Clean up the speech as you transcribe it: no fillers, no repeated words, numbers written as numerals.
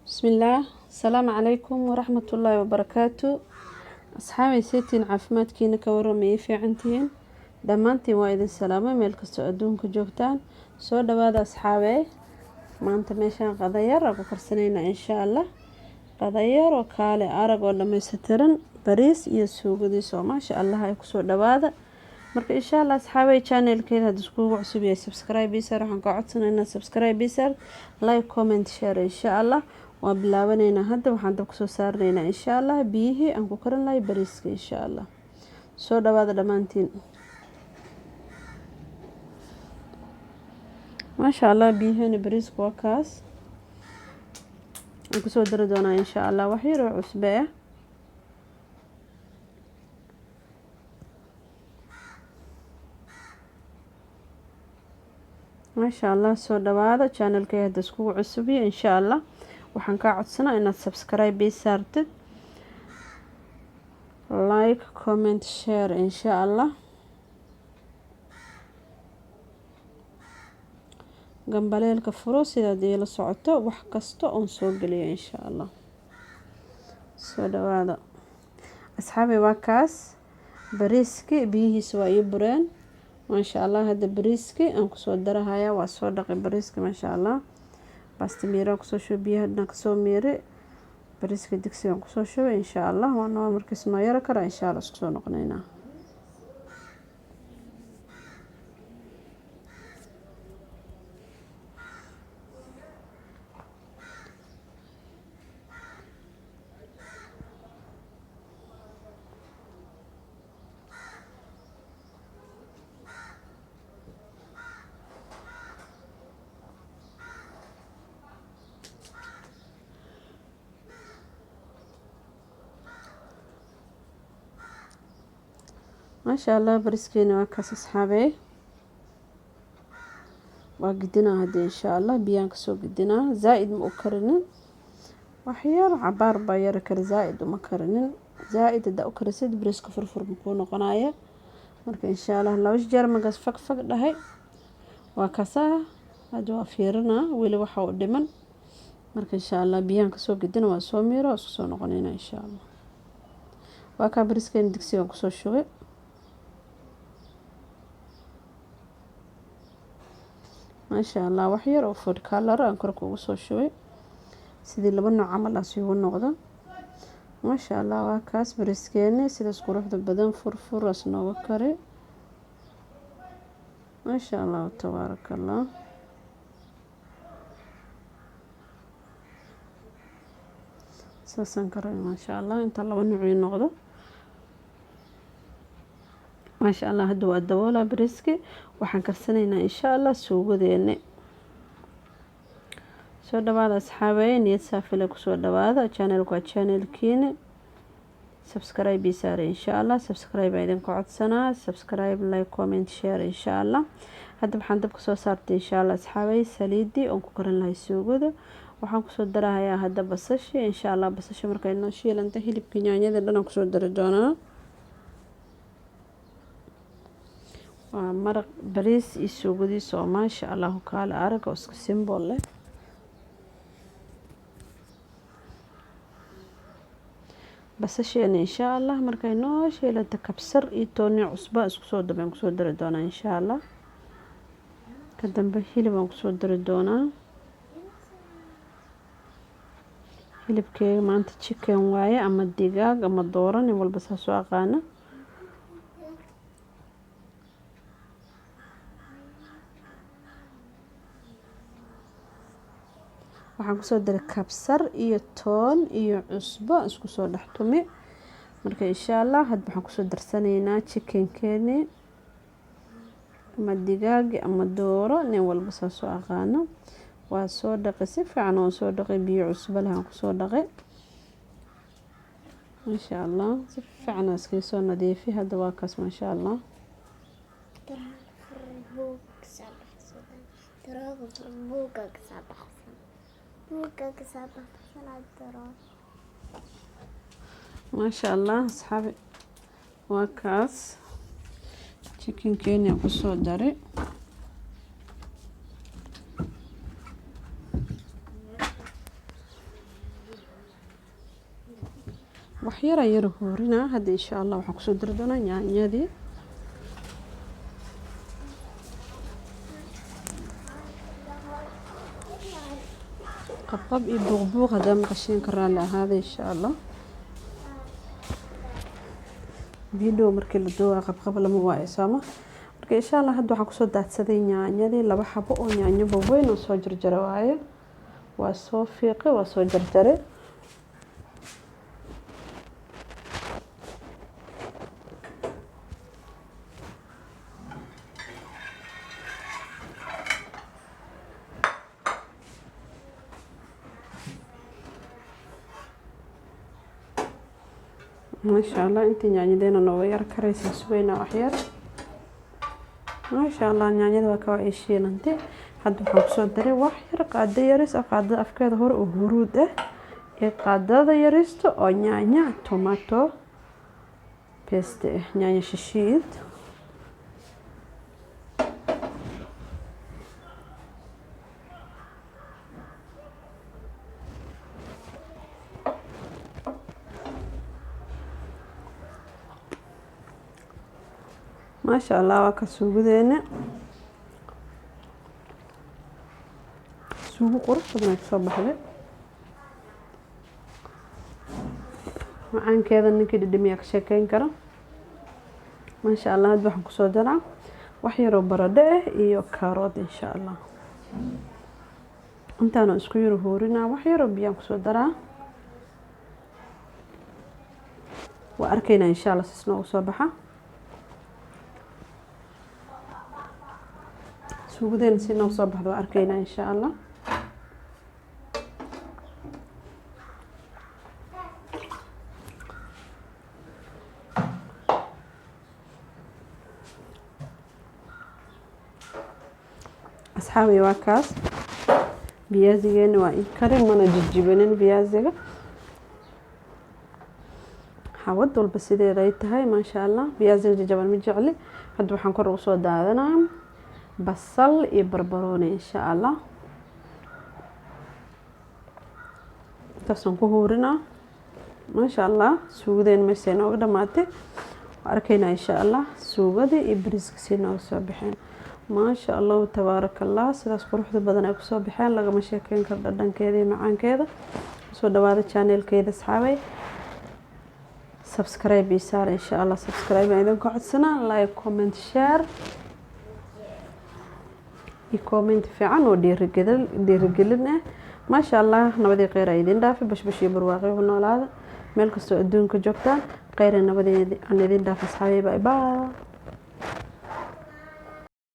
Bismillaah, asalaamu calaykum waraxmatullaahi wabarakaatu. Asxaabay, seetiin? Caafimaadkiina ka warramayay? Fiicantihiin dhammaantiin? Waa idin salaamay meel kastoo adduunka joogtaan. Soo dhawaada, asxaabey. Maanta meeshaan qadayar aan ku karsanaynaa, insha Allah. Qadayar oo kaale arag oo dhammaystiran, bariis iyo suugadiisa oo maasha Allah ay. Kusoo dhawaada marka, insha Allah. Asxaabey, channelkeeda hadda iskugu cusub yahay, subscribe isar. Waxaan ka codsanaynaa subscribe isar, like, comment, share, insha Allah. Waa bilaabanaynaa hadda. Waxaan dab kusoo saarnaynaa, insha Allah, biyihii aan ku karin lahay bariiska, insha Allah. Soo dhawaada dhammaantiin. Maasha Allah, biyaheena bariiska waa kaas. Aan kusoo dari doonaa, insha Allah, wax yar oo cusbe ah. Maasha Allah, soo dhawaada. Channelkay hadda iskugu cusubiya, insha Allah, waxaan kaa codsanaa inaad subscribe ii saartid, like, comment, share, insha Allah. Gambaleelka furo sidaad iila socoto wax kasta oon soo geliyo, insha Allah. Soo dhawaada, asxaabi. Waa kaas bariiski, biyihiisa waa ii bureen, maasha Allah. Hadda bariiski aan kusoo darahaya. Waa soo dhaqay bariiska, maasha Allah. Basta miiraan kusoo shubay, biyaha dhan kasoo miiri. Bariiska digsigaan kusoo shubay, insha Allah. Waana waa markiis noo yaro kara, insha Allah. Isku soo noqonaynaa. Maasha Allah, bariiskeena waa kaas, asxaabey. Waa gidinaa hadda, insha Allah. Biyaan kasoo gidinaa. Zaa-id ma u karinin, waxyar cabaar baa yara kari, zaa-id uma karinin. Zaa-id haddaa u karisid, bariiska furfur makuu noqonaya. Marka, insha Allah, laba jeer markaas fag fag dhahay, waa kasaa. Hadda waa fiirinaa, weli waxa u dhiman. Marka, insha Allah, biyaan kasoo gidina, waa soo miiro, isku soo noqonayna, insha Allah. Waa kaa bariiskeena digsigan kusoo shubay. Maasha Allah, wax yar oo food color aan korka ugu soo shubay, sidii laba nooc camal aas igu noqdo. Maasha Allah, waa kaas bariiskeeni, sidaas quruxda badan furfuraas nooga kari. Maasha Allah, tabaaraka Allah. Saasaan karay, maasha Allah, inta laba nooc ii noqdo. Maasha Allah, hadda waa daboolaa bariiski. Waxaan karsanaynaa, insha Allah, suugadeeni. Soo dhawaada, asxaabey. Niyad saafile kusoo dhawaada. Channelku waa channelkiini. Subscribe ii saare, insha Allah. Subscribe aa idinka codsanaa. Subscribe, like, comment, share, insha Allah. Hadda waxaan dabka soo saartay, insha Allah, asxaabey, saliidii oon ku karin lahay suugada. Waxaan kusoo darahayaa hadda basashi, insha Allah. Basasha markay noo shiilanta, hilibka, yaanyada dhan aan kusoo dari doonaa. Waa maraq bariis iyo suugadiisa oo maasha Allahu kaale arag oo iska simple leh. Basasheena, insha Allah, markay noo shiilanta, kabsar iyo tooni cusba isku soo dabeen kusoo dari doonaa, insha Allah. Ka dambe hilib aan kusoo dari doonaa. Hilibkeega maanta chicken waaye, ama digaag ama dooro, nin walba saas u aqaana. Waxaan kusoo daray kabsar iyo toon iyo cusbo isku soo dhex tumi. Marka, insha Allah, hadda waxaan kusoo darsanaynaa chickenkeeni ama digaagi ama dooro, nin walba saas u aqaano. Waa soo dhaqay si fiican, waan soo dhaqay, biyo cusbo leh aan kusoo dhaqay, maasha Allah. Si fiican aan iskaga soo nadiifi. Hadda waa kaas, maasha Allah. Maasha Allah, asxaabi, waa kaas chickenkeeni aan kusoo daray. Wax yaraan yara hoorinaa hadda insha Allah. Waxaan kusoo dari doonaa yaanyadii. Qabqab iyo buuqbuuq haddaa maqashiin ka raalli ahaada insha Allah. Video markii la duuba qabqab lama waayo sooma. Marka insha Allah hadda waxaan kusoo daadsaday yaanyadii, 2 xabo oo yaanyo waaweyn oo soo jarjara waaye. Waa soo fiiqay, waa soo jarjaray. Maasha Allah, intii yaanyadeena nooga yar karaysa sugeynaa wax yar. Maasha Allah, yaanyada waa ka waa shiilantay. Hadda waxaan kusoo daray wax yar, qaado yaris ah, qaadada afkeeda hore oo huruud ah, iyo qaadada yarista oo yaanya tomato paste ah, yaanya shishiid. Maasha Allah, waa ka suugadeena. Suugo qurux badan ay kasoo baxday. Macaankeeda ninkii dhadhamiyaa ka sheekeyn kara. Maasha Allah, hadda waxaan kusoo daraa wax yaroo baradho ah iyo kaarood insha Allah. Intaanu isku yaro hoorinaa, wax yaroo biyaan kusoo daraa. Waa arkaynaa insha Allah sis noogu soo baxa. Suugadeena si noogu soo baxdo waa arkaynaa insha Allah. Asxaabi, waa kaas biyaasigeena, waa ii karin, mana jijibinin biyaasiga. Xawad walba sideeda ay tahay maasha Allah. Biyaasiga jajaban ma jecli. Hadda waxaan kor ugu soo daadanaa basal iyo barbarooni insha Allah. Intaasaan ku huurinaa. Maasha Allah, suugadeen meeshay nooga dhamaatay. Waa arkaynaa insha Allah suugadii iyo bariiska si nooga soo baxeen. Maasha Allah, tabaaraka Allah, sidaas quruxda badan ay kusoo baxeen, lagama sheekeyn karo dhadhankeeda iyo macaankeeda. Soo dhawaada channelkeeda asxaabay. Subscribe iyo saar insha Allah. Subscribe aan idinka codsanaa, like, comment, share iyo comment fiican oo dhiirigelin ah. Maasha Allah, nabadii kheyr ay idin dhaafay, bashbash iyo barwaaqo ku noolaada meel kastoo adduunka joogtaan. Kheyr nabadii aan idin dhaafay asxaabay. Bye bye.